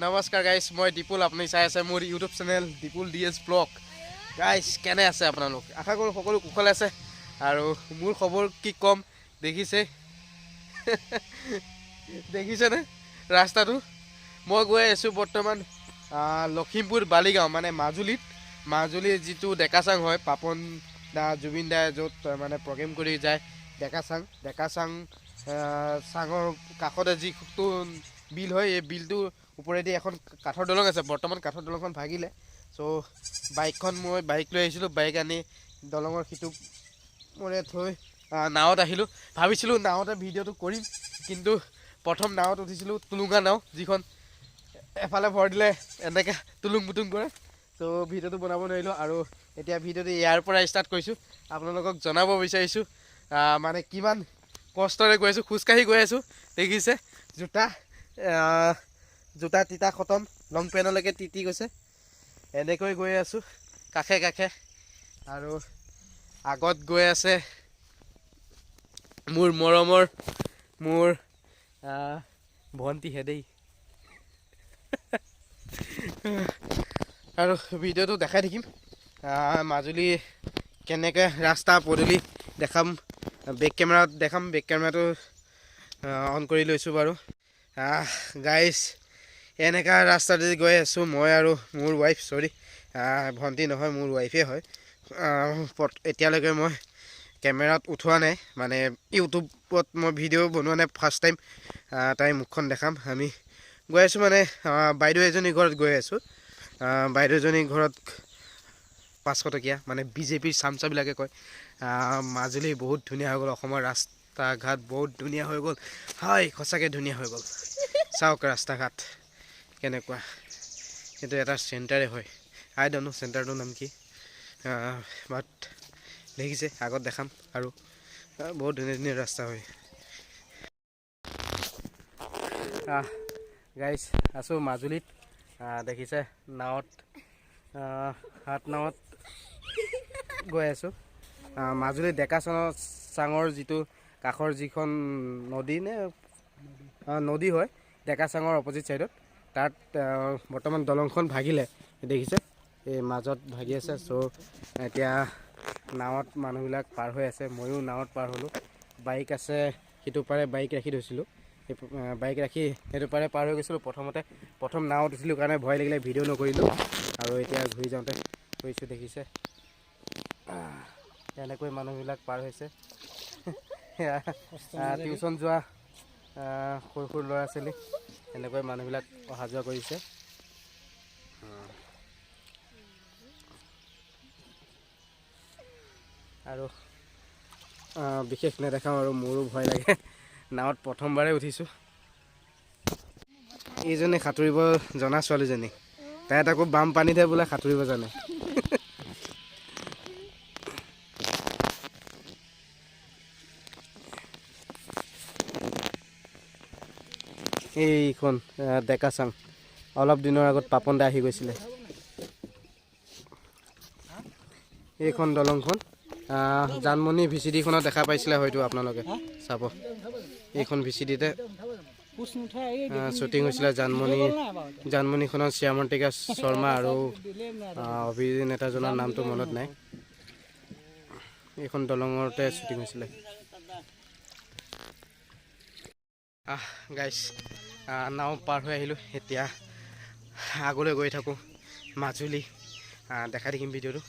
নমস্কাৰ গাইছ, মই দীপুল। আপুনি চাই আছে মোৰ YouTube channel Dipul D S blog. Guys, কেনে আছে আপোনালোক? আশা কৰোঁ সকলো কুশলে আছে। আৰু মোৰ খবৰ কি ক'ম, দেখিছে দেখিছেনে ৰাস্তাটো? মই গৈ আছোঁ বৰ্তমান লখিমপুৰ বালিগাঁও, মানে মাজুলীত। মাজুলীৰ যিটো ডেকাচাং হয়, পাপন দা, জুবিন দাই য'ত মানে প্ৰগ্ৰেম কৰি যায়, ডেকাচাং, ডেকাচাং চাঙৰ কাষতে যিটো বিল হয়, এই বিলটোৰ ওপৰেদি এখন কাঠৰ দলং আছে। বৰ্তমান কাঠৰ দলংখন ভাগিলে। চ' বাইকখন, মই বাইক লৈ আহিছিলোঁ। বাইক আনি দলঙৰ সিটো মূৰে থৈ নাৱত আহিলোঁ। ভাবিছিলোঁ নাৱতে ভিডিঅ'টো কৰিম, কিন্তু প্ৰথম নাৱত উঠিছিলোঁ টুলুঙা নাও, যিখন এফালে ভৰ দিলে এনেকৈ টুলুং পুটুং কৰে। চ' ভিডিঅ'টো বনাব নোৱাৰিলোঁ আৰু এতিয়া ভিডিঅ'টো ইয়াৰ পৰা ষ্টাৰ্ট কৰিছোঁ। আপোনালোকক জনাব বিচাৰিছোঁ মানে কিমান কষ্টৰে গৈ আছোঁ, খোজকাঢ়ি গৈ আছোঁ। দেখিছে, জোতা তিতা খতম, লং পেণ্টলৈকে তিতি গৈছে। এনেকৈ গৈ আছোঁ কাষে কাষে আৰু আগত গৈ আছে মোৰ মৰমৰ মোৰ ভণ্টিহে দেই। আৰু ভিডিঅ'টো দেখাই থাকিম, মাজুলী কেনেকৈ ৰাস্তা পদূলি দেখাম, বেক কেমেৰাত দেখাম। বেক কেমেৰাটো অন কৰি লৈছোঁ বাৰু। গাইছ, এনেকুৱা ৰাস্তাতে গৈ আছোঁ মই আৰু মোৰ ৱাইফ, চৰি, ভণ্টি নহয়, মোৰ ৱাইফেই হয়। এতিয়ালৈকে মই কেমেৰাত উঠোৱা নাই, মানে ইউটিউবত মই ভিডিঅ' বনোৱা নাই। ফাৰ্ষ্ট টাইম তাইৰ মুখখন দেখাম। আমি গৈ আছোঁ মানে বাইদেউ এজনীৰ ঘৰত গৈ আছোঁ। বাইদেউজনীৰ ঘৰত 500 টকীয়া, মানে বিজেপিৰ চামচাবিলাকে কয়, মাজুলী বহুত ধুনীয়া হৈ গ'ল, অসমৰ ৰাস্তা ঘাট বহুত ধুনীয়া হৈ গ'ল। হয়, সঁচাকৈ ধুনীয়া হৈ গ'ল। চাওক ৰাস্তা ঘাট কেনেকুৱা। সেইটো এটা চেণ্টাৰে হয়, আই don't ন' চেণ্টাৰটোৰ নাম কি, বাট দেখিছে, আগত দেখাম। আৰু বহুত ধুনীয়া ধুনীয়া ৰাস্তা হয়। গাইছ, আছোঁ মাজুলীত। দেখিছে, নাৱত, হাত নাৱত গৈ আছোঁ। মাজুলী ডেকা চাঙৰ যিটো কাষৰ যিখন নদী নে নদী হয়, ডেকা চাঙৰ অপজিট ছাইডত, তাত বৰ্তমান দলংখন ভাগিলে। দেখিছে, এই মাজত ভাগি আছে। চ' এতিয়া নাৱত মানুহবিলাক পাৰ হৈ আছে। ময়ো নাৱত পাৰ হ'লোঁ। বাইক আছে সিটো পাৰে, বাইক ৰাখি থৈছিলোঁ। সেই বাইক ৰাখি সেইটো পাৰে পাৰ হৈ গৈছিলোঁ। প্ৰথমতে প্ৰথম নাৱত উঠিলোঁ কাৰণে ভয় লাগিলে, ভিডিঅ' নকৰিলোঁ। আৰু এতিয়া ঘূৰি যাওঁতে কৰিছোঁ। দেখিছে, এনেকৈ মানুহবিলাক পাৰ হৈছে। টিউচন যোৱা সৰু সৰু ল'ৰা ছোৱালী, এনেকৈ মানুহবিলাক অহা যোৱা কৰিছে। আৰু বিশেষ নেদেখাওঁ আৰু মোৰো ভয় লাগে, নাৱত প্ৰথমবাৰেই উঠিছোঁ। এইজনী সাঁতুৰিব জনা ছোৱালীজনী, তাই তাকো বাম পানীতহে বোলে সাঁতুৰিব জানে। এইখন ডেকাচাং, অলপ দিনৰ আগত পাপন দা আহি গৈছিলে। এইখন দলংখন জানমণি ভি চি ডিখনত দেখা পাইছিলে হয়তো আপোনালোকে, চাব। এইখন ভি চি ডিতে শ্বুটিং হৈছিলে জানমণি। জানমণিখনত শ্যামন্তিকা শৰ্মা আৰু অভিনেতাজনৰ নামটো মনত নাই। এইখন দলঙতে শ্বুটিং হৈছিলে। গাইছ, নাও পাৰ হৈ আহিলোঁ। এতিয়া আগলৈ গৈ থাকোঁ মাজুলী, দেখাই থাকিম ভিডিঅ'টো।